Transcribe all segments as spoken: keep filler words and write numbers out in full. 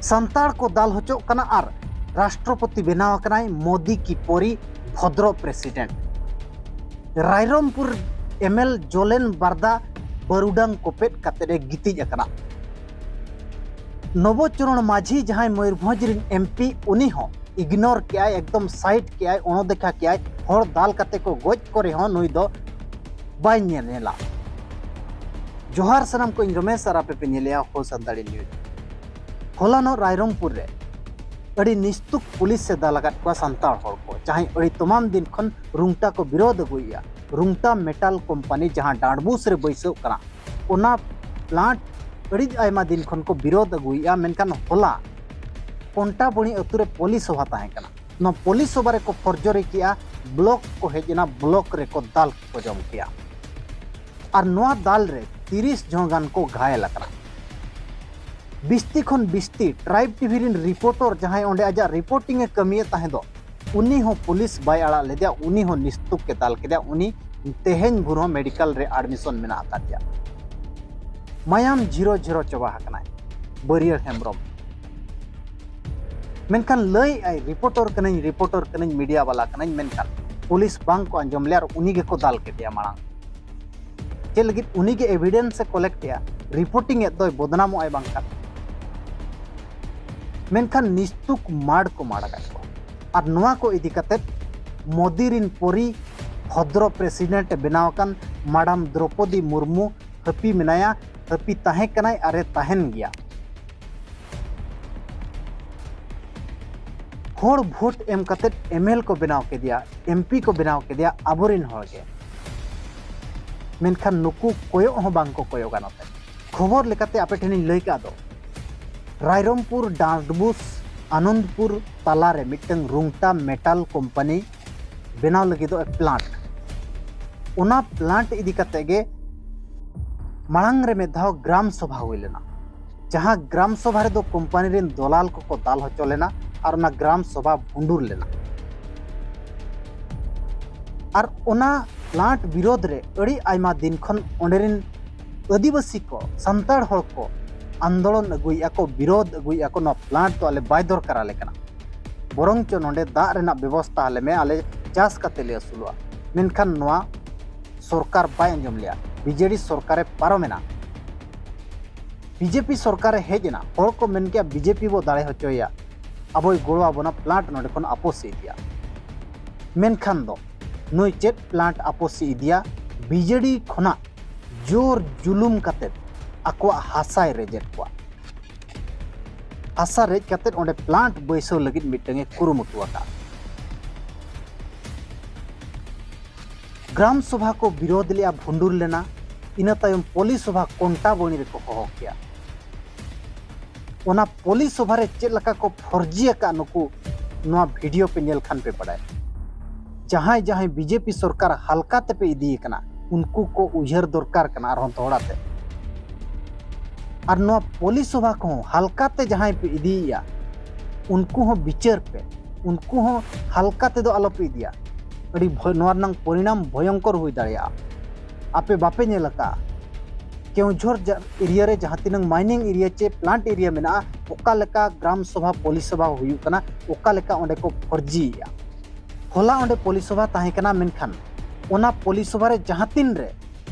ᱥᱟᱱᱛᱟᱲ ᱠᱚ ᱫᱟᱞ ᱦᱚᱪᱚᱜ ᱠᱟᱱᱟ ᱟᱨ ᱨᱟᱥᱴᱨᱚᱯᱚᱛᱤ ᱵᱮᱱᱟᱣ ᱟᱠᱟᱱᱟᱭ ᱢᱳᱫᱤ ᱠᱤ ᱯᱚᱨᱤ ᱵᱷᱚᱫᱨᱚ ᱯᱨᱮᱥᱤᱰᱮᱱᱴ᱾ ᱨᱟᱭᱨᱚᱝᱯᱩᱨ ᱮᱢᱮᱞ ᱡᱚᱞᱮᱱ ᱵᱟᱨᱫᱟ ᱵᱟᱹᱨᱩᱰᱟᱝ ᱠᱚᱯᱮᱫ ᱠᱟᱛᱮᱫ ᱮ ᱜᱤᱛᱤᱡ ᱟᱠᱟᱱᱟ᱾ ᱱᱚᱵᱚᱪᱚᱨᱚᱬ ᱢᱟᱹᱡᱷᱤ, ᱡᱟᱦᱟᱸᱭ ᱢᱚᱭᱩᱨᱵᱷᱚᱸᱡᱽ ᱨᱤᱱ ᱮᱢᱯᱤ, ᱩᱱᱤ ᱦᱚᱸ ᱤᱜᱱᱳᱨ ᱠᱮᱜᱼᱟᱭ, ᱮᱠᱫᱚᱢ ᱥᱟᱭᱤᱰ ᱠᱮᱜᱼᱟᱭ, ᱚᱬᱫᱮᱠᱷᱟ ᱠᱮᱜᱼᱟᱭ᱾ ᱦᱚᱲ ᱫᱟᱞ ᱠᱟᱛᱮ ᱠᱚ ᱜᱚᱡ ᱠᱚ ᱨᱮᱦᱚᱸ ᱱᱩᱭ ᱫᱚ ᱵᱟᱭ ᱧᱮᱞ ᱧᱮᱞᱟ᱾ ᱡᱚᱦᱟᱨ ᱥᱟᱱᱟᱢ ᱠᱚ, ᱤᱧ ᱨᱚᱢᱮᱥ ᱟᱨ ᱟᱯᱮ ᱯᱮ ᱧᱮᱞᱮᱜᱼᱟ ᱦᱳ ᱥᱟᱱᱛᱟᱲᱤ ᱱᱤᱭᱩᱡᱽ᱾ ᱦᱚᱞᱟᱱᱚᱜ ᱨᱟᱭᱨᱚᱝᱯᱩᱨ ᱨᱮ ᱟᱹᱰᱤ ᱱᱤᱥᱛᱩᱠ ᱯᱩᱞᱤᱥ ᱮ ᱫᱟᱞ ᱟᱠᱟᱫ ᱠᱚᱣᱟ ᱥᱟᱱᱛᱟᱲ ᱦᱚᱲ ᱠᱚ, ᱡᱟᱦᱟᱸᱭ ᱟᱹᱰᱤ ᱛᱚᱢᱟᱢ ᱫᱤᱱ ᱠᱷᱚᱱ ᱨᱩᱝᱴᱟ ᱠᱚ ᱵᱤᱨᱳᱫᱷ ᱟᱹᱜᱩᱭᱮᱫᱼᱟ᱾ ᱨᱩᱝᱴᱟ ᱢᱮᱴᱟᱞ ᱠᱳᱢᱯᱟᱱᱤ ᱡᱟᱦᱟᱸ ᱰᱟᱸᱰᱵᱩᱥ ᱨᱮ ᱵᱟᱹᱭᱥᱟᱹᱣ ᱠᱟᱱᱟ, ᱚᱱᱟ ᱯᱞᱟᱱᱴ ᱟᱹᱰᱤ ᱟᱭᱢᱟ ᱫᱤᱱ ᱠᱷᱚᱱ ᱠᱚ ᱵᱤᱨᱳᱫᱷ ᱟᱹᱜᱩᱭᱮᱫᱼᱟ᱾ ᱢᱮᱱᱠᱷᱟᱱ ᱦᱚᱞᱟ ᱠᱚᱱᱴᱟᱵᱚᱲᱤ ᱟᱹᱛᱩ ᱨᱮ ᱯᱚᱞᱤᱥ ᱥᱚᱵᱷᱟ ᱛᱟᱦᱮᱸ ᱠᱟᱱᱟ᱾ ᱱᱚᱣᱟ ᱯᱚᱞᱤᱥ ᱥᱚᱵᱷᱟ ᱨᱮᱠᱚ ᱯᱷᱚᱨᱡᱚᱨᱤ ᱠᱮᱜᱼᱟ, ᱵᱞᱚᱠ ᱠᱚ ᱦᱮᱡ ᱮᱱᱟ, ᱵᱞᱚᱠ ᱨᱮᱠᱚ ᱫᱟᱞ ᱠᱚ ᱡᱚᱢ ᱠᱮᱜᱼᱟ᱾ ᱟᱨ ᱱᱚᱣᱟ ᱫᱟᱞ ᱨᱮ ᱛᱤᱨᱤᱥ ᱡᱚᱱ ᱜᱟᱱ ᱠᱚ ᱜᱷᱟᱭᱮᱞ ᱟᱠᱟᱱᱟ᱾ ᱵᱤᱥᱛᱤ ᱠᱷᱚᱱ ᱵᱤᱥᱛᱤ ᱴᱨᱟᱭᱤᱵᱽ ᱴᱤᱵᱷᱤ ᱨᱤᱱ ᱨᱤᱯᱳᱨᱴᱚᱨ, ᱡᱟᱦᱟᱸᱭ ᱚᱸᱰᱮ ᱟᱡᱟᱜ ᱨᱤᱯᱳᱨᱴᱤᱝ ᱮ ᱠᱟᱹᱢᱤᱭᱮᱫ ᱛᱟᱦᱮᱸ ᱫᱚ, ᱩᱱᱤ ᱦᱚᱸ ᱯᱩᱞᱤᱥ ᱵᱟᱭ ᱟᱲᱟᱜ ᱞᱮᱫᱮᱭᱟ, ᱩᱱᱤ ᱦᱚᱸ ᱱᱤᱥᱛᱩᱠ ᱮ ᱫᱟᱞ ᱠᱮᱫᱮᱭᱟ᱾ ᱩᱱᱤ ᱛᱮᱦᱮᱧ ᱵᱷᱳᱨ ᱦᱚᱸ ᱢᱮᱰᱤᱠᱟᱞ ᱨᱮ ᱟᱰᱢᱤᱥᱚᱱ ᱢᱮᱱᱟᱜ ᱟᱠᱟᱫᱮᱭᱟ᱾ ᱢᱟᱭᱟᱢ ᱡᱷᱤᱨᱚ ᱡᱷᱤᱨᱚ ᱪᱟᱵᱟ ᱟᱠᱟᱱᱟᱭ ᱵᱟᱹᱨᱭᱟᱹᱲ ᱦᱮᱢᱵᱨᱚᱢ᱾ ᱢᱮᱱᱠᱷᱟᱱ ᱞᱟᱹᱭᱮᱫᱼᱟᱭ, "ᱨᱤᱯᱳᱨᱴᱚᱨ ᱠᱟᱹᱱᱟᱹᱧ, ᱨᱤᱯᱳᱨᱴᱚᱨ ᱠᱟᱹᱱᱟᱹᱧ, ᱢᱤᱰᱤᱭᱟ ᱵᱟᱞᱟ ᱠᱟᱹᱱᱟᱹᱧ", ᱢᱮᱱᱠᱷᱟᱱ ᱯᱩᱞᱤᱥ ᱵᱟᱝ ᱠᱚ ᱟᱸᱡᱚᱢ ᱞᱮᱭᱟ ᱟᱨ ᱩᱱᱤ ᱜᱮᱠᱚ ᱫᱟᱞ ᱠᱮᱫᱮᱭᱟ ᱢᱟᱲᱟᱝ᱾ ᱪᱮᱫ ᱞᱟᱹᱜᱤᱫ? ᱩᱱᱤ ᱜᱮ ᱮᱵᱷᱤᱰᱮᱱᱥ ᱮ ᱠᱚᱞᱮᱠᱴ ᱮᱜᱼᱟ, ᱨᱤᱯᱳᱨᱴᱤᱝ ᱮᱫ ᱫᱚᱭ, ᱵᱚᱫᱱᱟᱢᱚᱜ ᱟᱭ ᱵᱟᱝᱠᱷᱟᱱ᱾ ᱢᱮᱱᱠᱷᱟᱱ ᱱᱤᱥᱛᱩᱠ ᱢᱟᱲ ᱠᱚ ᱢᱟᱲ ᱟᱠᱟᱫ ᱠᱚᱣᱟ᱾ ᱟᱨ ᱱᱚᱣᱟ ᱠᱚ ᱤᱫᱤ ᱠᱟᱛᱮᱫ ᱢᱳᱫᱤ ᱨᱤᱱ ᱯᱚᱨᱤ ᱵᱷᱚᱫᱨᱚ ᱯᱨᱮᱥᱤᱰᱮᱱᱴ ᱮ ᱵᱮᱱᱟᱣ ᱟᱠᱟᱱ ᱢᱟᱰᱟᱢ ᱫᱨᱚᱯᱚᱫᱤ ᱢᱩᱨᱢᱩ ᱦᱟᱹᱯᱤ ᱢᱮᱱᱟᱭᱟ, ᱦᱟᱹᱯᱤ ᱛᱟᱦᱮᱸ ᱠᱟᱱᱟᱭ ᱟᱨᱮ ᱛᱟᱦᱮᱱ ᱜᱮᱭᱟ᱾ ᱦᱚᱲ ᱵᱷᱳᱴ ᱮᱢ ᱠᱟᱛᱮᱫ ᱮᱢᱮᱞ ᱠᱚ ᱵᱮᱱᱟᱣ ᱠᱮᱫᱮᱭᱟ, ᱮᱢᱯᱤ ᱠᱚ ᱵᱮᱱᱟᱣ ᱠᱮᱫᱮᱭᱟ ᱟᱵᱚᱨᱮᱱ ᱦᱚᱲ ᱜᱮ᱾ ᱢᱮᱱᱠᱷᱟᱱ ᱱᱩᱠᱩ ᱠᱚᱭᱚᱜ ᱦᱚᱸ ᱵᱟᱝ ᱠᱚ ᱠᱚᱭᱚᱜᱟ ᱱᱚᱛᱮ᱾ ᱠᱷᱚᱵᱚᱨ ᱞᱮᱠᱟᱛᱮ ᱟᱯᱮ ᱴᱷᱮᱱᱤᱧ ᱞᱟᱹᱭ ᱠᱟᱜ ᱫᱚ, ᱨᱟᱭᱨᱚᱝᱯᱩᱨ ᱰᱟᱸᱰᱵᱩᱥ ᱟᱱᱚᱱᱫᱯᱩᱨ ᱛᱟᱞᱟᱨᱮ ᱢᱤᱫᱴᱟᱝ ᱨᱩᱝᱴᱟ ᱢᱮᱴᱟᱞ ᱠᱳᱢᱯᱟᱱᱤ ᱵᱮᱱᱟᱣ ᱞᱟᱹᱜᱤᱫᱚᱜ ᱮ ᱯᱞᱟᱱᱴ᱾ ᱚᱱᱟ ᱯᱞᱟᱱᱴ ᱤᱫᱤ ᱠᱟᱛᱮ ᱜᱮ ᱢᱟᱲᱟᱝ ᱨᱮ ᱢᱤᱫ ᱫᱷᱟᱣ ᱜᱨᱟᱢ ᱥᱚᱵᱷᱟ ᱦᱩᱭ ᱞᱮᱱᱟ, ᱡᱟᱦᱟᱸ ᱜᱨᱟᱢ ᱥᱚᱵᱷᱟ ᱨᱮᱫᱚ ᱠᱳᱢᱯᱟᱱᱤ ᱨᱮᱱ ᱫᱚᱞᱟᱞ ᱠᱚᱠᱚ ᱫᱟᱞ ᱦᱚᱪᱚ ᱞᱮᱱᱟ ᱟᱨ ᱚᱱᱟ ᱜᱨᱟᱢ ᱥᱚᱵᱷᱟ ᱵᱷᱩᱸᱰᱩᱨ ᱞᱮᱱᱟ᱾ ᱟᱨ ᱚᱱᱟ ᱯᱞᱟᱱᱴ ᱵᱤᱨᱳᱫᱷ ᱨᱮ ᱟᱹᱰᱤ ᱟᱭᱢᱟ ᱫᱤᱱ ᱠᱷᱚᱱ ᱚᱸᱰᱮ ᱨᱮᱱ ᱟᱹᱫᱤᱵᱟᱹᱥᱤ ᱠᱚ, ᱥᱟᱱᱛᱟᱲ ᱦᱚᱲ ᱠᱚ ᱟᱱᱫᱳᱞᱚᱱ ᱟᱹᱜᱩᱭᱮᱫᱼᱟ ᱠᱚ, ᱵᱤᱨᱳᱫᱷ ᱟᱹᱜᱩᱭᱮᱫᱼᱟ ᱠᱚ, ᱱᱚᱣᱟ ᱯᱞᱟᱱᱴ ᱫᱚ ᱟᱞᱮ ᱵᱟᱭ ᱫᱚᱨᱠᱟᱨ ᱟᱞᱮ ᱠᱟᱱᱟ, ᱵᱚᱨᱚᱝ ᱪᱚ ᱱᱚᱰᱮ ᱫᱟᱜ ᱨᱮᱱᱟᱜ ᱵᱮᱵᱚᱥᱛᱟ ᱟᱞᱮ ᱢᱮ, ᱟᱞᱮ ᱪᱟᱥ ᱠᱟᱛᱮ ᱞᱮ ᱟᱹᱥᱩᱞᱚᱜᱼᱟ᱾ ᱢᱮᱱᱠᱷᱟᱱ ᱱᱚᱣᱟ ᱥᱚᱨᱠᱟᱨ ᱵᱟᱭ ᱟᱸᱡᱚᱢ ᱞᱮᱜᱼᱟ᱾ ᱵᱤᱡᱮᱰᱤ ᱥᱚᱨᱠᱟᱨᱮ ᱯᱟᱨᱚᱢᱮᱱᱟ, ᱵᱤᱡᱮᱯᱤ ᱥᱚᱨᱠᱟᱨᱮ ᱦᱮᱡ ᱮᱱᱟ, ᱦᱚᱲ ᱠᱚ ᱢᱮᱱ ᱠᱮᱜᱼᱟ ᱵᱤᱡᱮᱯᱤ ᱵᱚ ᱫᱟᱲᱮ ᱦᱚᱪᱚᱭᱮᱭᱟ, ᱟᱵᱚᱭ ᱜᱚᱲᱚ ᱟᱵᱚᱱᱟ, ᱯᱞᱟᱱᱴ ᱱᱚᱰᱮ ᱠᱷᱚᱱ ᱟᱯᱚᱥ ᱤᱫᱤᱭᱟ᱾ ᱢᱮᱱᱠᱷᱟᱱ ᱫᱚ ᱱᱩᱭ ᱪᱮᱫ ᱯᱞᱟᱱᱴ ᱟᱯᱚᱥ ᱤᱫᱤᱭᱟ? ᱵᱤᱡᱮᱰᱤ ᱠᱷᱚᱱᱟᱜ ᱡᱳᱨ ᱡᱩᱞᱩᱢ ᱠᱟᱛᱮ ᱟᱠᱚᱣᱟᱜ ᱦᱟᱥᱟᱭ ᱨᱮᱡᱮᱫ ᱠᱚᱣᱟ᱾ ᱦᱟᱥᱟ ᱨᱮᱡ ᱠᱟᱛᱮ ᱚᱸᱰᱮ ᱯᱞᱟᱱᱴ ᱵᱟᱹᱭᱥᱟᱹᱣ ᱞᱟᱹᱜᱤᱫ ᱢᱤᱫᱴᱟᱝ ᱮ ᱠᱩᱨᱩᱢᱩᱴᱩ ᱟᱠᱟᱫ᱾ ᱜᱨᱟᱢ ᱥᱚᱵᱷᱟ ᱠᱚ ᱵᱤᱨᱳᱫᱷ ᱞᱮᱜᱼᱟ, ᱵᱷᱩᱸᱰᱩᱨ ᱞᱮᱱᱟ᱾ ᱤᱱᱟᱹ ᱛᱟᱭᱚᱢ ᱯᱚᱞᱤ ᱥᱚᱵᱷᱟ ᱠᱚᱱᱴᱟᱵᱚᱱᱤ ᱨᱮᱠᱚ ᱦᱚᱦᱚ ᱠᱮᱜᱼᱟ᱾ ᱚᱱᱟ ᱯᱚᱞᱤ ᱥᱚᱵᱷᱟ ᱨᱮ ᱪᱮᱫ ᱞᱮᱠᱟ ᱠᱚ ᱯᱷᱚᱨᱡᱤ ᱟᱠᱟᱫ ᱱᱩᱠᱩ, ᱱᱚᱣᱟ ᱵᱷᱤᱰᱤᱭᱳ ᱯᱮ ᱧᱮᱞ ᱠᱷᱟᱱ ᱯᱮ ᱵᱟᱰᱟᱭᱟ᱾ ᱡᱟᱦᱟᱸᱭ ᱡᱟᱦᱟᱸᱭ ᱵᱤᱡᱮᱯᱤ ᱥᱚᱨᱠᱟᱨ ᱦᱟᱞᱠᱟ ᱛᱮᱯᱮ ᱤᱫᱤᱭᱮ ᱠᱟᱱᱟ, ᱩᱱᱠᱩ ᱠᱚ ᱩᱭᱦᱟᱹᱨ ᱫᱚᱨᱠᱟᱨ ᱠᱟᱱᱟ ᱟᱨᱦᱚᱸ ᱫᱚᱦᱲᱟ ᱛᱮ᱾ ᱟᱨ ᱱᱚᱣᱟ ᱯᱚᱞᱤ ᱥᱚᱵᱷᱟ ᱠᱚᱦᱚᱸ ᱦᱟᱞᱠᱟ ᱛᱮ ᱡᱟᱦᱟᱸᱭ ᱯᱮ ᱤᱫᱤᱭᱮᱭᱟ, ᱩᱱᱠᱩ ᱦᱚᱸ ᱵᱤᱪᱟᱹᱨ ᱯᱮ, ᱩᱱᱠᱩ ᱦᱚᱸ ᱦᱟᱞᱠᱟ ᱛᱮᱫᱚ ᱟᱞᱚᱯᱮ ᱤᱫᱤᱭᱟ᱾ ᱟᱹᱰᱤ ᱵᱷᱚᱭ-, ᱱᱚᱣᱟ ᱨᱮᱱᱟᱜ ᱯᱚᱨᱤᱱᱟᱢ ᱵᱷᱚᱭᱚᱝᱠᱚᱨ ᱦᱩᱭ ᱫᱟᱲᱮᱭᱟᱜᱼᱟ᱾ ᱟᱯᱮ ᱵᱟᱯᱮ ᱧᱮᱞ ᱟᱠᱟᱫᱼᱟ, ᱠᱮᱣᱡᱷᱚᱨ ᱡᱟ-, ᱮᱨᱤᱭᱟ ᱨᱮ ᱡᱟᱦᱟᱸ ᱛᱤᱱᱟᱹᱝ ᱢᱟᱭᱱᱤᱝ ᱮᱨᱤᱭᱟ ᱪᱮ ᱯᱞᱟᱱᱴ ᱮᱨᱤᱭᱟ ᱢᱮᱱᱟᱜᱼᱟ, ᱚᱠᱟ ᱞᱮᱠᱟ ᱜᱨᱟᱢ ᱥᱚᱵᱷᱟ ᱯᱚᱞᱤ ᱥᱚᱵᱷᱟ ᱦᱩᱭᱩᱜ ᱠᱟᱱᱟ, ᱚᱠᱟ ᱞᱮᱠᱟ ᱚᱸᱰᱮ ᱠᱚ ᱯᱷᱚᱨᱡᱤᱭᱮᱫᱼᱟ᱾ ᱦᱚᱞᱟ ᱚᱸᱰᱮ ᱯᱚᱞᱤ ᱥᱚᱵᱷᱟ ᱛᱟᱦᱮᱸ ᱠᱟᱱᱟ, ᱢᱮᱱᱠᱷᱟᱱ ᱚᱱᱟ ᱯᱚᱞᱤ ᱥᱚᱵᱷᱟ ᱨᱮ ᱡᱟᱦᱟᱸ ᱛᱤᱱ ᱨᱮ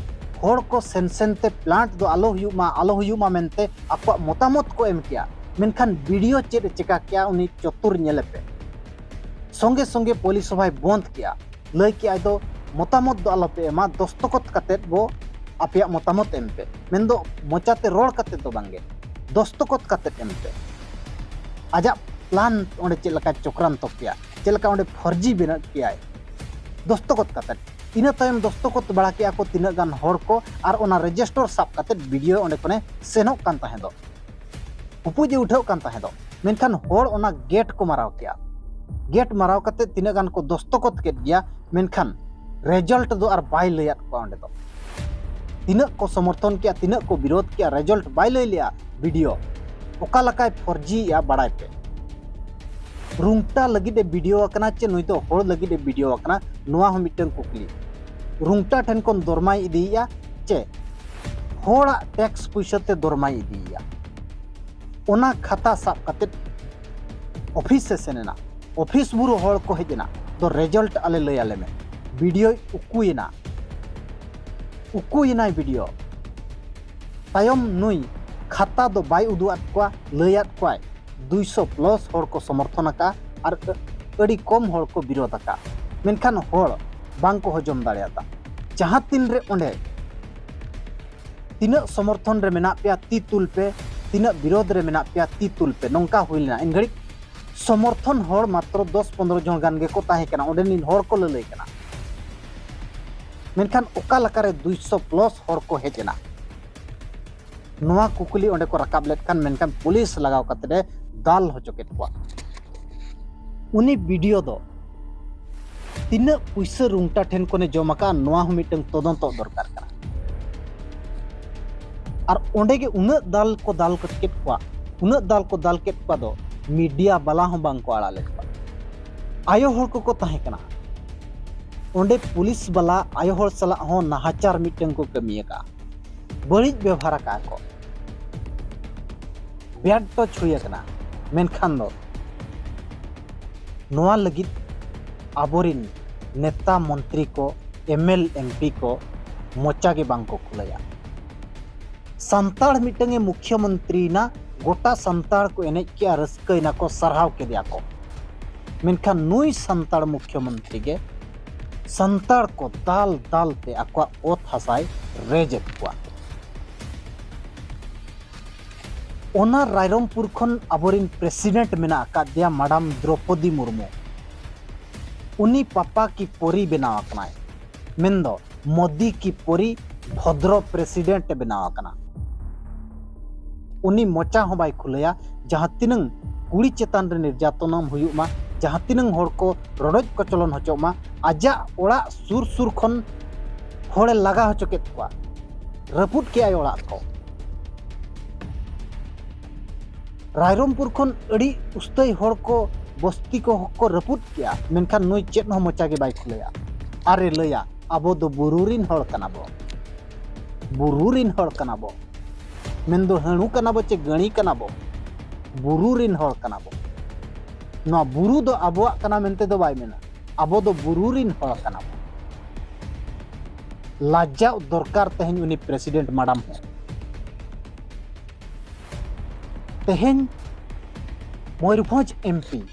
ᱦᱚᱲ ᱠᱚ ᱥᱮᱱ ᱥᱮᱱ ᱛᱮ ᱯᱞᱟᱱᱴ ᱫᱚ ᱟᱞᱚ ᱦᱩᱭᱩᱜ ᱢᱟ, ᱟᱞᱚ ᱦᱩᱭᱩᱜ ᱢᱟ ᱢᱮᱱᱛᱮ ᱟᱠᱚᱣᱟᱜ ᱢᱚᱛᱟᱢᱚᱛ ᱠᱚ ᱮᱢ ᱠᱮᱜᱼᱟ, ᱢᱮᱱᱠᱷᱟᱱ ᱵᱤᱰᱤᱭᱳ ᱪᱮᱫ ᱮ ᱪᱮᱠᱟ ᱠᱮᱜᱼᱟ, ᱩᱱᱤ ᱪᱚᱛᱩᱨ ᱧᱮᱞᱮ ᱯᱮ᱾ ᱥᱚᱸᱜᱮ ᱥᱚᱸᱜᱮ ᱯᱚᱞᱤ ᱥᱚᱵᱷᱟᱭ ᱵᱚᱱᱫ ᱠᱮᱜᱼᱟ᱾ ᱞᱟᱹᱭ ᱠᱮᱜᱼᱟᱭ ᱫᱚ, "ᱢᱚᱛᱟᱢᱚᱛ ᱫᱚ ᱟᱞᱚᱯᱮ ᱮᱢᱟ, ᱫᱚᱥᱛᱚᱠᱚᱛ ᱠᱟᱛᱮᱫ ᱵᱚ ᱟᱯᱮᱭᱟᱜ ᱢᱚᱛᱟᱢᱚᱛ ᱮᱢ ᱯᱮ", ᱢᱮᱱᱫᱚ ᱢᱚᱪᱟᱛᱮ ᱨᱚᱲ ᱠᱟᱛᱮᱫ ᱫᱚ ᱵᱟᱝᱜᱮ, ᱫᱚᱥᱛᱚᱠᱚᱛ ᱠᱟᱛᱮᱫ ᱮᱢ ᱯᱮ᱾ ᱟᱡᱟᱜ ᱯᱞᱟᱱ ᱚᱸᱰᱮ ᱪᱮᱫ ᱞᱮᱠᱟ ᱪᱚᱠᱨᱟᱱᱛᱚ ᱠᱮᱜᱼᱟ, ᱪᱮᱫ ᱞᱮᱠᱟ ᱚᱸᱰᱮ ᱯᱷᱚᱨᱡᱤ ᱵᱮᱱᱟᱣ ᱠᱮᱜᱼᱟᱭ ᱫᱚᱥᱛᱚᱠᱚᱛ ᱠᱟᱛᱮᱫ᱾ ᱤᱱᱟᱹ ᱛᱟᱭᱚᱢ ᱫᱚᱥᱛᱚᱠᱚᱛ ᱵᱟᱲᱟ ᱠᱮᱜᱼᱟ ᱠᱚ ᱛᱤᱱᱟᱹᱜ ᱜᱟᱱ ᱦᱚᱲ ᱠᱚ, ᱟᱨ ᱚᱱᱟ ᱨᱮᱡᱤᱥᱴᱟᱨ ᱥᱟᱵ ᱠᱟᱛᱮᱫ ᱵᱤᱰᱤᱭᱳ ᱚᱸᱰᱮ ᱠᱷᱚᱱᱮ ᱥᱮᱱᱚᱜ ᱠᱟᱱ ᱛᱟᱦᱮᱸ ᱫᱚ, ᱦᱩᱯᱩᱡ ᱮ ᱩᱴᱷᱟᱹᱣ ᱠᱟᱱ ᱛᱟᱦᱮᱸ ᱫᱚ᱾ ᱢᱮᱱᱠᱷᱟᱱ ᱦᱚᱲ ᱚᱱᱟ ᱜᱮᱴ ᱠᱚ ᱢᱟᱨᱟᱣ ᱠᱮᱜᱼᱟ᱾ ᱜᱮᱴ ᱢᱟᱨᱟᱣ ᱠᱟᱛᱮᱫ ᱛᱤᱱᱟᱹᱜ ᱜᱟᱱ ᱠᱚ ᱫᱚᱥᱛᱚᱠᱚᱛ ᱠᱮᱫ ᱜᱮᱭᱟ, ᱢᱮᱱᱠᱷᱟᱱ ᱨᱮᱡᱟᱞᱴ ᱫᱚ ᱟᱨ ᱵᱟᱭ ᱞᱟᱹᱭᱟᱫ ᱠᱚᱣᱟ ᱚᱸᱰᱮ ᱫᱚ᱾ ᱛᱤᱱᱟᱹᱜ ᱠᱚ ᱥᱚᱢᱚᱨᱛᱷᱚᱱ ᱠᱮᱜᱼᱟ, ᱛᱤᱱᱟᱹᱜ ᱠᱚ ᱵᱤᱨᱳᱫᱷ ᱠᱮᱜᱼᱟ, ᱨᱮᱡᱟᱞᱴ ᱵᱟᱭ ᱞᱟᱹᱭ ᱞᱮᱜᱼᱟ᱾ ᱵᱤᱰᱤᱭᱳ ᱚᱠᱟ ᱞᱮᱠᱟᱭ ᱯᱷᱚᱨᱡᱤᱭᱮᱜᱼᱟ ᱵᱟᱲᱟᱭ ᱯᱮ᱾ ᱨᱩᱝᱴᱟ ᱞᱟᱹᱜᱤᱫ ᱮ ᱵᱤᱰᱤᱭᱳ ᱟᱠᱟᱱᱟ ᱪᱮ ᱱᱩᱭ ᱫᱚ ᱦᱚᱲ ᱞᱟᱹᱜᱤᱫ ᱮ ᱵᱤᱰᱤᱭᱳ ᱟᱠᱟᱱᱟ, ᱱᱚᱣᱟ ᱦᱚᱸ ᱢᱤᱫᱴᱟᱝ ᱠᱩᱠᱞᱤ᱾ ᱨᱩᱝᱴᱟ ᱴᱷᱮᱱ ᱠᱷᱚᱱ ᱫᱚᱨᱢᱟᱭ ᱤᱫᱤᱭᱮᱜᱼᱟ ᱪᱮ ᱦᱚᱲᱟᱜ ᱴᱮᱠᱥ ᱯᱩᱭᱥᱟᱹ ᱛᱮ ᱫᱚᱨᱢᱟᱭ ᱤᱫᱤᱭᱮᱜᱼᱟ? ᱚᱱᱟ ᱠᱷᱟᱛᱟ ᱥᱟᱵ ᱠᱟᱛᱮ ᱚᱯᱷᱤᱥ ᱮ ᱥᱮᱱ ᱮᱱᱟ᱾ ᱚᱯᱷᱤᱥ ᱵᱩᱨᱩ ᱦᱚᱲ ᱠᱚ ᱦᱮᱡ ᱮᱱᱟ, "ᱫᱚ ᱨᱮᱡᱟᱞᱴ ᱟᱞᱮ ᱞᱟᱹᱭ ᱟᱞᱮ ᱢᱮ, ᱵᱤᱰᱤᱭᱳᱭ ᱩᱠᱩᱭᱮᱱᱟ, ᱩᱠᱩᱭᱮᱱᱟᱭ ᱵᱤᱰᱤᱭᱳ᱾" ᱛᱟᱭᱚᱢ ᱱᱩᱭ ᱠᱷᱟᱛᱟ ᱫᱚ ᱵᱟᱭ ᱩᱫᱩᱜ ᱟᱫ ᱠᱚᱣᱟ, ᱞᱟᱹᱭᱟᱫ ᱠᱚᱣᱟᱭ ᱫᱩᱭᱥᱚ ᱯᱞᱟᱥ ᱦᱚᱲ ᱠᱚ ᱥᱚᱢᱚᱨᱛᱷᱚᱱ ᱟᱠᱟᱫᱼᱟ ᱟᱨ ᱟᱹᱰᱤ ᱠᱚᱢ ᱦᱚᱲ ᱠᱚ ᱵᱤᱨᱳᱫᱷ ᱟᱠᱟᱫᱼᱟ᱾ ᱢᱮᱱᱠᱷᱟᱱ ᱦᱚᱲ ᱵᱟᱝ ᱠᱚ ᱦᱚᱡᱚᱢ ᱫᱟᱲᱮᱭᱟᱫᱟ᱾ ᱡᱟᱦᱟᱸ ᱛᱤᱱ ᱨᱮ ᱚᱸᱰᱮ ᱛᱤᱱᱟᱹᱜ ᱥᱚᱢᱚᱨᱛᱷᱚᱱ ᱨᱮ ᱢᱮᱱᱟᱜ ᱯᱮᱭᱟ ᱛᱤ ᱛᱩᱞ ᱯᱮ, ᱛᱤᱱᱟᱹᱜ ᱵᱤᱨᱳᱫᱷ ᱨᱮ ᱢᱮᱱᱟᱜ ᱯᱮᱭᱟ ᱛᱤ ᱛᱩᱞ ᱯᱮ, ᱱᱚᱝᱠᱟ ᱦᱩᱭ ᱞᱮᱱᱟ᱾ ᱮᱱ ᱜᱷᱟᱹᱲᱤᱡ ᱥᱚᱢᱚᱨᱛᱷᱚᱱ ᱦᱚᱲ ᱢᱟᱛᱨᱚ ᱫᱚᱥ ᱯᱚᱱᱨᱚ ᱡᱚᱱ ᱜᱟᱱ ᱜᱮᱠᱚ ᱛᱟᱦᱮᱸ ᱠᱟᱱᱟ, ᱚᱸᱰᱮᱱᱤᱡ ᱦᱚᱲ ᱠᱚ ᱞᱟᱹᱞᱟᱹᱭ ᱠᱟᱱᱟ᱾ ᱢᱮᱱᱠᱷᱟᱱ ᱚᱠᱟ ᱞᱮᱠᱟᱨᱮ ᱫᱩᱭᱥᱚ ᱯᱞᱟᱥ ᱦᱚᱲ ᱠᱚ ᱦᱮᱡ ᱮᱱᱟ, ᱱᱚᱣᱟ ᱠᱩᱠᱞᱤ ᱚᱸᱰᱮ ᱠᱚ ᱨᱟᱠᱟᱵ ᱞᱮᱫ ᱠᱷᱟᱱ, ᱢᱮᱱᱠᱷᱟᱱ ᱯᱩᱞᱤᱥ ᱞᱟᱜᱟᱣ ᱠᱟᱛᱮ ᱮ ᱫᱟᱞ ᱦᱚᱪᱚ ᱠᱮᱫ ᱠᱚᱣᱟ᱾ ᱩᱱᱤ ᱵᱤᱰᱤᱭᱳ ᱫᱚ ᱛᱤᱱᱟᱹᱜ ᱯᱩᱭᱥᱟᱹ ᱨᱩᱝᱴᱟ ᱴᱷᱮᱱ ᱠᱷᱚᱱᱮ ᱡᱚᱢ ᱟᱠᱟᱫᱼᱟ, ᱱᱚᱣᱟ ᱦᱚᱸ ᱢᱤᱫᱴᱟᱝ ᱛᱚᱫᱚᱱᱛᱚ ᱫᱚᱨᱠᱟᱨ ᱠᱟᱱᱟ᱾ ᱟᱨ ᱚᱸᱰᱮ ᱜᱮ ᱩᱱᱟᱹᱜ ᱫᱟᱞ ᱠᱚ ᱫᱟᱞ ᱠᱮᱫ ᱠᱚᱣᱟ, ᱩᱱᱟᱹᱜ ᱫᱟᱞ ᱠᱚ ᱫᱟᱞ ᱠᱮᱫ ᱠᱚᱣᱟ ᱫᱚ ᱢᱤᱰᱤᱭᱟ ᱵᱟᱞᱟ ᱦᱚᱸ ᱵᱟᱝ ᱠᱚ ᱟᱲᱟᱜ ᱞᱮᱫ ᱠᱚᱣᱟ᱾ ᱟᱭᱳ ᱦᱚᱲ ᱠᱚᱠᱚ ᱛᱟᱦᱮᱸ ᱠᱟᱱᱟ᱾ ᱚᱸᱰᱮ ᱯᱩᱞᱤᱥ ᱵᱟᱞᱟ ᱟᱭᱳ ᱦᱚᱲ ᱥᱟᱞᱟᱜ ᱦᱚᱸ ᱱᱟᱦᱟᱪᱟᱨ ᱢᱤᱫᱴᱟᱝ ᱠᱚ ᱠᱟᱹᱢᱤ ᱟᱠᱟᱫᱼᱟ, ᱵᱟᱹᱲᱤᱡ ᱵᱮᱵᱚᱦᱟᱨ ᱟᱠᱟᱫᱼᱟ ᱠᱚ, ᱵᱮᱰ ᱴᱚᱪ ᱦᱩᱭ ᱟᱠᱟᱱᱟ᱾ ᱢᱮᱱᱠᱷᱟᱱ ᱫᱚ ᱱᱚᱣᱟ ᱞᱟᱹᱜᱤᱫ ᱟᱵᱚᱨᱤᱱ ᱱᱮᱛᱟ ᱢᱚᱱᱛᱨᱤ ᱠᱚ, ᱮᱢᱮᱞ ᱮᱢᱯᱤ ᱠᱚ ᱢᱚᱪᱟ ᱜᱮ ᱵᱟᱝ ᱠᱚ ᱠᱷᱩᱞᱟᱹᱭᱟ᱾ ᱥᱟᱱᱛᱟᱲ ᱢᱤᱫᱴᱟᱝ ᱮ ᱢᱩᱠᱷᱭᱚᱢᱚᱱᱛᱨᱤᱭᱮᱱᱟ, ᱜᱚᱴᱟ ᱥᱟᱱᱛᱟᱲ ᱠᱚ ᱮᱱᱮᱡ ᱠᱮᱜᱼᱟ, ᱨᱟᱹᱥᱠᱟᱹᱭᱮᱱᱟ ᱠᱚ, ᱥᱟᱨᱦᱟᱣ ᱠᱮᱫᱮᱭᱟ ᱠᱚ᱾ ᱢᱮᱱᱠᱷᱟᱱ ᱱᱩᱭ ᱥᱟᱱᱛᱟᱲ ᱢᱩᱠᱷᱭᱚᱢᱚᱱᱛᱨᱤ ᱜᱮ ᱥᱟᱱᱛᱟᱲ ᱠᱚ ᱫᱟᱞ ᱫᱟᱞ ᱛᱮ ᱟᱠᱚᱣᱟᱜ ᱚᱛ ᱦᱟᱥᱟᱭ ᱨᱮᱡ ᱮᱫ ᱠᱚᱣᱟ᱾ ᱚᱱᱟ ᱨᱟᱭᱨᱚᱝᱯᱩᱨ ᱠᱷᱚᱱ ᱟᱵᱚᱨᱤᱱ ᱯᱨᱮᱥᱤᱰᱮᱱᱴ ᱢᱮᱱᱟᱜ ᱟᱠᱟᱫᱮᱭᱟ ᱢᱟᱰᱟᱢ ᱫᱨᱚᱯᱚᱫᱤ ᱢᱩᱨᱢᱩ᱾ ᱩᱱᱤ ᱯᱟᱯᱟ ᱠᱤ ᱯᱚᱨᱤ ᱵᱮᱱᱟᱣ ᱟᱠᱟᱱᱟᱭ, ᱢᱮᱱᱫᱚ ᱢᱳᱫᱤ ᱠᱤ ᱯᱚᱨᱤ ᱵᱷᱚᱫᱨᱚ ᱯᱨᱮᱥᱤᱰᱮᱱᱴ ᱮ ᱵᱮᱱᱟᱣ ᱟᱠᱟᱱᱟ᱾ ᱩᱱᱤ ᱢᱚᱪᱟ ᱦᱚᱸ ᱵᱟᱭ ᱠᱷᱩᱞᱟᱹᱭᱟ᱾ ᱡᱟᱦᱟᱸ ᱛᱤᱱᱟᱹᱝ ᱠᱩᱲᱤ ᱪᱮᱛᱟᱱ ᱨᱮ ᱱᱤᱨᱡᱟᱛᱚᱱᱟᱢ ᱦᱩᱭᱩᱜ ᱢᱟ, ᱡᱟᱦᱟᱸ ᱛᱤᱱᱟᱹᱝ ᱦᱚᱲ ᱠᱚ ᱨᱚᱰᱚᱡ ᱠᱚᱪᱞᱚᱱ ᱦᱚᱪᱚᱜ ᱢᱟ, ᱟᱡᱟᱜ ᱚᱲᱟᱜ ᱥᱩᱨ ᱥᱩᱨ ᱠᱷᱚᱱ ᱦᱚᱲᱮ ᱞᱟᱜᱟ ᱦᱚᱪᱚ ᱠᱮᱫ ᱠᱚᱣᱟ, ᱨᱟᱹᱯᱩᱫ ᱠᱮᱜᱼᱟᱭ ᱚᱲᱟᱜ ᱠᱚ᱾ ᱨᱟᱭᱨᱚᱝᱯᱩᱨ ᱠᱷᱚᱱ ᱟᱹᱰᱤ ᱩᱥᱛᱟᱹᱭ ᱦᱚᱲ ᱠᱚ, ᱵᱚᱥᱛᱤ ᱠᱚ ᱦᱚᱸᱠᱚ ᱨᱟᱹᱯᱩᱫ ᱠᱮᱜᱼᱟ, ᱢᱮᱱᱠᱷᱟᱱ ᱱᱩᱭ ᱪᱮᱫ ᱦᱚᱸ ᱢᱚᱪᱟ ᱜᱮ ᱵᱟᱭ ᱠᱷᱩᱞᱟᱹᱭᱟ᱾ ᱟᱨᱮ ᱞᱟᱹᱭᱟ, "ᱟᱵᱚ ᱫᱚ ᱵᱩᱨᱩ ᱨᱤᱱ ᱦᱚᱲ ᱠᱟᱱᱟ ᱵᱚ, ᱵᱩᱨᱩ ᱨᱤᱱ ᱦᱚᱲ ᱠᱟᱱᱟ ᱵᱚ, ᱢᱮᱱᱫᱚ ᱦᱟᱹᱬᱩ ᱠᱟᱱᱟ ᱵᱚ ᱪᱮ ᱜᱟᱹᱲᱤ ᱠᱟᱱᱟ ᱵᱚ?" ᱵᱩᱨᱩ ᱨᱤᱱ ᱦᱚᱲ ᱠᱟᱱᱟ ᱵᱚ᱾ ᱱᱚᱣᱟ ᱵᱩᱨᱩ ᱫᱚ ᱟᱵᱚᱣᱟᱜ ᱠᱟᱱᱟ ᱢᱮᱱᱛᱮ ᱫᱚ ᱵᱟᱭ ᱢᱮᱱᱟ, ᱟᱵᱚ ᱫᱚ ᱵᱩᱨᱩ ᱨᱤᱱ ᱦᱚᱲ ᱠᱟᱱᱟ ᱵᱚ᱾ ᱞᱟᱡᱟᱣ ᱫᱚᱨᱠᱟᱨ ᱛᱮᱦᱮᱧ ᱩᱱᱤ ᱯᱨᱮᱥᱤᱰᱮᱱᱴ ᱢᱟᱰᱟᱢ ᱦᱚᱸ᱾ ᱛᱮᱦᱮᱧ ᱢᱚᱭᱩᱨᱵᱷᱚᱸᱡᱽ ᱮᱢᱯᱤ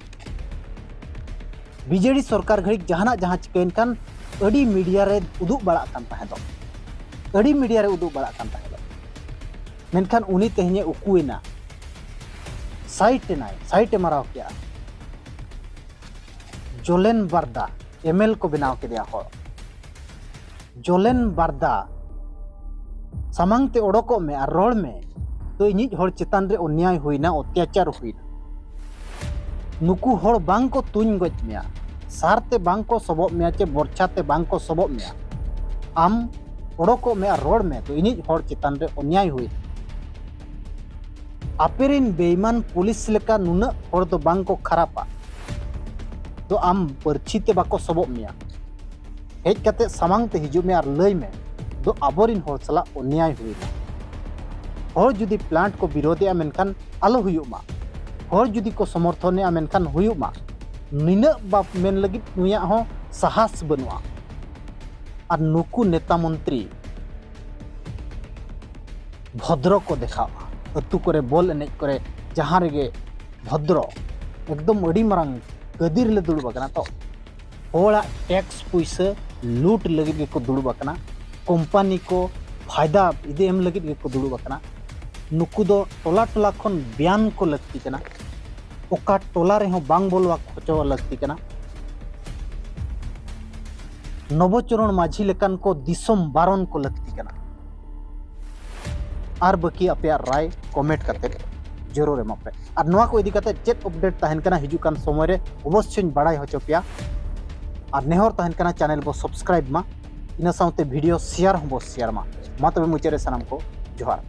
ᱵᱤᱡᱮᱰᱤ ᱥᱚᱨᱠᱟᱨ ᱜᱷᱟᱹᱲᱤᱡ ᱡᱟᱦᱟᱱᱟᱜ ᱡᱟᱦᱟᱸ ᱪᱤᱠᱟᱹᱭᱮᱱ ᱠᱷᱟᱱ ᱟᱹᱰᱤ ᱢᱤᱰᱤᱭᱟ ᱨᱮ ᱩᱫᱩᱜ ᱵᱟᱲᱟᱜ ᱠᱟᱱ ᱛᱟᱦᱮᱸ ᱫᱚ, ᱟᱹᱰᱤ ᱢᱤᱰᱤᱭᱟ ᱨᱮ ᱩᱫᱩᱜ ᱵᱟᱲᱟᱜ ᱠᱟᱱ ᱛᱟᱦᱮᱸ ᱫᱚ᱾ ᱢᱮᱱᱠᱷᱟᱱ ᱩᱱᱤ ᱛᱮᱦᱮᱧᱮ ᱩᱠᱩᱭᱮᱱᱟ, ᱥᱟᱭᱤᱴ ᱮᱱᱟᱭ, ᱥᱟᱭᱤᱴ ᱮ ᱢᱟᱨᱟᱣ ᱠᱮᱜᱼᱟ᱾ ᱡᱚᱞᱮᱱ ᱵᱟᱨᱫᱟ ᱮᱢᱮᱞ ᱠᱚ ᱵᱮᱱᱟᱣ ᱠᱮᱫᱮᱭᱟ ᱦᱚᱲ᱾ ᱡᱚᱞᱮᱱ ᱵᱟᱨᱫᱟ, ᱥᱟᱢᱟᱝ ᱛᱮ ᱚᱰᱚᱠᱚᱜ ᱢᱮ ᱟᱨ ᱨᱚᱲ ᱢᱮ᱾ ᱛᱚ ᱤᱧᱤᱡ ᱦᱚᱲ ᱪᱮᱛᱟᱱ ᱨᱮ ᱚᱱᱭᱟᱭ ᱦᱩᱭᱱᱟ, ᱚᱛᱛᱟᱪᱟᱨ ᱦᱩᱭᱱᱟ᱾ ᱱᱩᱠᱩ ᱦᱚᱲ ᱵᱟᱝ ᱠᱚ ᱛᱩᱧ ᱜᱚᱡ ᱢᱮᱭᱟ, ᱥᱟᱨ ᱛᱮ ᱵᱟᱝ ᱠᱚ ᱥᱚᱵᱚᱜ ᱢᱮᱭᱟ ᱪᱮ ᱵᱚᱨᱪᱷᱟ ᱛᱮ ᱵᱟᱝ ᱠᱚ ᱥᱚᱵᱚᱜ ᱢᱮᱭᱟ᱾ ᱟᱢ ᱚᱰᱚᱠᱚᱜ ᱢᱮ ᱟᱨ ᱨᱚᱲ ᱢᱮ, ᱛᱚ ᱤᱧᱤᱡ ᱦᱚᱲ ᱪᱮᱛᱟᱱ ᱨᱮ ᱚᱱᱭᱟᱭ ᱦᱩᱭᱱᱟ᱾ ᱟᱯᱮᱨᱮᱱ ᱵᱮᱭᱢᱟᱱ ᱯᱩᱞᱤᱥ ᱞᱮᱠᱟ ᱱᱩᱱᱟᱹᱜ ᱦᱚᱲ ᱫᱚ ᱵᱟᱝ ᱠᱚ ᱠᱷᱟᱨᱟᱯᱟ᱾ ᱫᱚ ᱟᱢ ᱯᱟᱹᱨᱪᱷᱤ ᱛᱮ ᱵᱟᱠᱚ ᱥᱚᱵᱚᱜ ᱢᱮᱭᱟ᱾ ᱦᱮᱡ ᱠᱟᱛᱮ ᱥᱟᱢᱟᱝ ᱛᱮ ᱦᱤᱡᱩᱜ ᱢᱮ ᱟᱨ ᱞᱟᱹᱭ ᱢᱮ, ᱫᱚ ᱟᱵᱚᱨᱤᱱ ᱦᱚᱲ ᱥᱟᱞᱟᱜ ᱚᱱᱭᱟᱭ ᱦᱩᱭᱱᱟ᱾ ᱦᱚᱲ ᱡᱩᱫᱤ ᱯᱞᱟᱱᱴ ᱠᱚ ᱵᱤᱨᱳᱫᱮᱜᱼᱟ ᱢᱮᱱᱠᱷᱟᱱ ᱟᱞᱚ ᱦᱩᱭᱩᱜ ᱢᱟ, ᱦᱚᱲ ᱡᱩᱫᱤ ᱠᱚ ᱥᱚᱢᱚᱨᱛᱷᱚᱱᱮᱜᱼᱟ ᱢᱮᱱᱠᱷᱟᱱ ᱦᱩᱭᱩᱜ ᱢᱟ᱾ ᱱᱤᱱᱟᱹᱜ ᱵᱟᱯ ᱢᱮᱱ ᱞᱟᱹᱜᱤᱫ ᱱᱩᱭᱟᱜ ᱦᱚᱸ ᱥᱟᱦᱟᱥ ᱵᱟᱹᱱᱩᱜᱼᱟ᱾ ᱟᱨ ᱱᱩᱠᱩ ᱱᱮᱛᱟ ᱢᱚᱱᱛᱨᱤ ᱵᱷᱚᱫᱨᱚ ᱠᱚ ᱫᱮᱠᱷᱟᱣᱟ, ᱟᱹᱛᱩ ᱠᱚᱨᱮ ᱵᱚᱞ ᱮᱱᱮᱡ ᱠᱚᱨᱮ ᱡᱟᱦᱟᱸ ᱨᱮᱜᱮ ᱵᱷᱚᱫᱨᱚ, ᱮᱠᱫᱚᱢ ᱟᱹᱰᱤ ᱢᱟᱨᱟᱝ ᱜᱟᱹᱫᱤ ᱨᱮᱞᱮ ᱫᱩᱲᱩᱵ ᱟᱠᱟᱱᱟ᱾ ᱛᱚ ᱦᱚᱲᱟᱜ ᱴᱮᱠᱥ ᱯᱩᱭᱥᱟᱹ ᱞᱩᱴ ᱞᱟᱹᱜᱤᱫ ᱜᱮᱠᱚ ᱫᱩᱲᱩᱵ ᱟᱠᱟᱱᱟ᱾ ᱠᱳᱢᱯᱟᱱᱤ ᱠᱚ ᱯᱷᱟᱭᱫᱟ ᱤᱫᱤ ᱮᱢ ᱞᱟᱹᱜᱤᱫ ᱜᱮᱠᱚ ᱫᱩᱲᱩᱵ ᱟᱠᱟᱱᱟ᱾ ᱱᱩᱠᱩ ᱫᱚ ᱴᱚᱞᱟ ᱴᱚᱞᱟ ᱠᱷᱚᱱ ᱵᱮᱭᱟᱱ ᱠᱚ ᱞᱟᱹᱠᱛᱤ ᱠᱟᱱᱟ᱾ ᱚᱠᱟ ᱴᱚᱞᱟ ᱨᱮᱦᱚᱸ ᱵᱟᱝ ᱵᱚᱞᱚ ᱦᱚᱪᱚ ᱞᱟᱹᱠᱛᱤ ᱠᱟᱱᱟ᱾ ᱱᱚᱵᱚᱪᱚᱨᱚᱬ ᱢᱟᱹᱡᱷᱤ ᱞᱮᱠᱟᱱ ᱠᱚ ᱫᱤᱥᱚᱢ ᱵᱟᱨᱚᱱ ᱠᱚ ᱞᱟᱹᱠᱛᱤ ᱠᱟᱱᱟ᱾ ᱟᱨ ᱵᱟᱹᱠᱤ ᱟᱯᱮᱭᱟᱜ ᱨᱟᱭ ᱠᱚᱢᱮᱱᱴ ᱠᱟᱛᱮ ᱡᱟᱹᱨᱩᱲ ᱮᱢᱚᱜ ᱯᱮ᱾ ᱟᱨ ᱱᱚᱣᱟ ᱠᱚ ᱤᱫᱤ ᱠᱟᱛᱮ ᱪᱮᱫ ᱟᱯᱰᱮᱴ ᱛᱟᱦᱮᱱ ᱠᱟᱱᱟ ᱦᱤᱡᱩᱜ ᱠᱟᱱ ᱥᱚᱢᱚᱭ ᱨᱮ ᱚᱵᱚᱥᱥᱳᱧ ᱵᱟᱲᱟᱭ ᱦᱚᱪᱚ ᱯᱮᱭᱟ᱾ ᱟᱨ ᱱᱮᱦᱚᱨ ᱛᱟᱦᱮᱱ ᱠᱟᱱᱟ ᱪᱮᱱᱮᱞ ᱵᱚ ᱥᱟᱵᱥᱠᱨᱟᱭᱤᱵ ᱢᱟ, ᱤᱱᱟᱹ ᱥᱟᱶᱛᱮ ᱵᱷᱤᱰᱤᱭᱳ ᱥᱮᱭᱟᱨ ᱦᱚᱸᱵᱚ ᱥᱮᱭᱟᱨ ᱢᱟ᱾ ᱢᱟ ᱛᱚᱵᱮ ᱢᱩᱪᱟᱹᱫ ᱨᱮ ᱥᱟᱱᱟᱢ ᱠᱚ ᱡᱚᱦᱟᱨ᱾